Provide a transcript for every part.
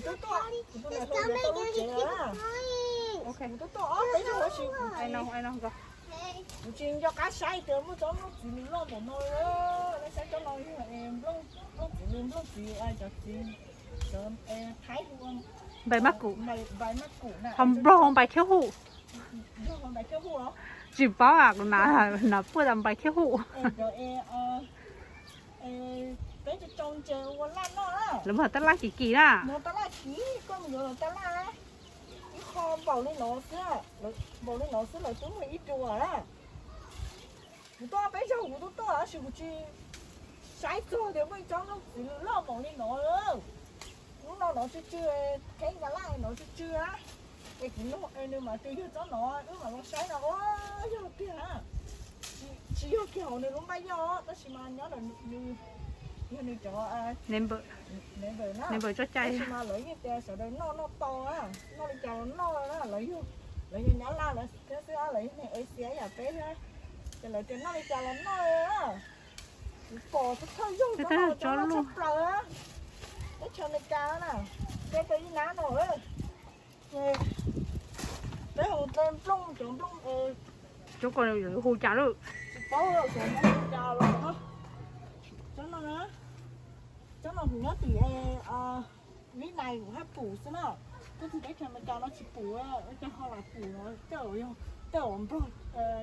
Kuv tus niam hluas yuav tau lub tsev lawm. Kuv twb tuaj ob peb zaug tab sis kuv tsis nco qab saib tias muaj tsob nplooj txiv loj npaum no, saib tsob no yog nplooj txiv, nplooj txiv cov txiv, cov Thaib hu npais mab kum, npais mab kum na, ho nplog npais khiab huj, nplog npais khiab huj. Tsis paub, kuv na puaj tas npais khiab huj. Peb tso ntses ua laj noj. Lawv muag tab laj kim kim na. Muag tab laj kim, koj mus yuav lawv tab laj, ib qho npaum li no xwb, npaum li no xwb lawv twb muag ib dua na. Kuv tuaj peb zaug kuv twb tuaj tab sis kuv tsis saib txog tias muaj ib tsob nplooj txiv loj npaum li no. Lub no no tsw tsw, qheb Nyab Laj no tsw tsw a. Es kuv nug nws mas twb yog tsob no, wb mam los saib no, ua yog tiag na. Tsis yog kiag hauv nws lub npaj yoj tab sis mas nyob ntawm nws, yog nws cov neighbor na, neighbor tso cai tab sis mas lawv yeej tias sawv daws noj noj tau na, noj li cas los noj na, lawv yog, lawv yog Nyab Laj lawv thiab xwb, lawv yog neeg Asia yam peb thiab, ces lawv tias noj li cas los noj. Kuv pom thawj zaug tsob no, tsob no tshaj plaws teb chaws Amelikas na, nce rau ib nab no. Peb hu tle nplooj, cov nplooj, cov ko hu cas lawm, tsis paub xyov nyob li cas los. Tsob no, tsob no kuv nyob tim Vib Nais kuv haj pum xwb na. Tuaj tim teb chaws Amelikas no tsis pum, ua cas ho lam pum no, tej zaum yog tej zaum nplog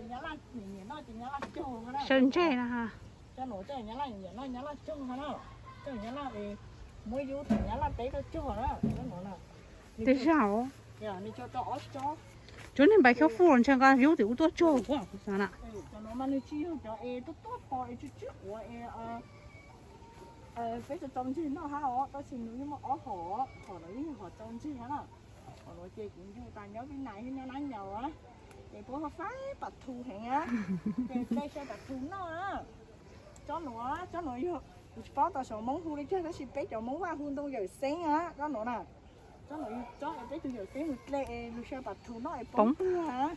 Nyab Laj nyiam noj ces Nyab Laj cog na. Saw ntseg na. Cov nuav tej zaum Nyab Laj nyiam noj Nyab Laj cog na. Tej zaum Nyab Laj muab yub tim Nyab Laj teb tuaj cog na. Tej zaum nws cog tau ob tsob. Cov niag npais khiab huj los ntshai nqa yub tim ub tuaj cog kuv xav na. Cov nuav mas nws tsis yog cov es tuaj tuaj pom es tsw tsw quav es peb tso tau ntseg noj hab os, tab sis nws yeej muaj ob hom, hom no yeej yog hom tau ntseg hab na. Hom no ces kuv ncu tas nyob Vib Nais thiab nyob Nab Nyaus a, ces puab ho faib pas thu heev a, ces hle xyaw pas thu noj na. Tsob nuav, tsob nuav yog, kuv tsis paub tas xyov Moob hu li cas tab sis peb cov Moob Vaj hu ntoo yawm xeeb a, tsob nuav na. Tsob nuav yog tsob es peb tug yawm xeeb mus hle es lug xyaw pas thu noj es poob pwg a.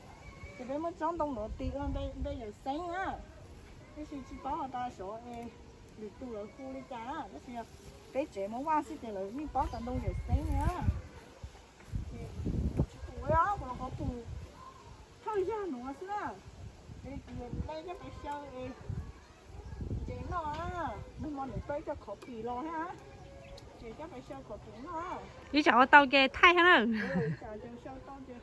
Ces peb muab tsob ntoo nuav tis ua npe yawm xeeb a, tab sis tsis paub tas xyov es lwm tus lawv hu li cas, tab sis peb tsev Moob Vaj xwb ces lawv yeej paub tas ntoo yawm xeeb a. Tsis pum, kuv los qhov pum thawj yag nuav xwb na. Es kuv yuav hle coj pais xyaw es ntses noj, nag hmo niam tau ib co khov pim los thiab, ces coj pais xyaw khov pim noj. Ib tsam ua tau ces thaij thiab na. Ib tsam xyaw tau ces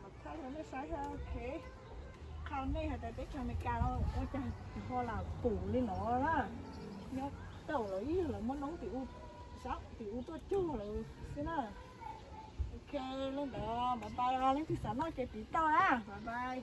mam thaij rau nej saib thiab. Ok, qha nej has tas teb chaws Amelikas no ua cas ho lam pum li no na. Nyob tej zaum lawv ib yog lawv muab noob tim u, sab tim u tuaj cog lawv xwb na. Ok, li ntawd bye bye, leej twg xav noj ces tiv tauj na, bye bye.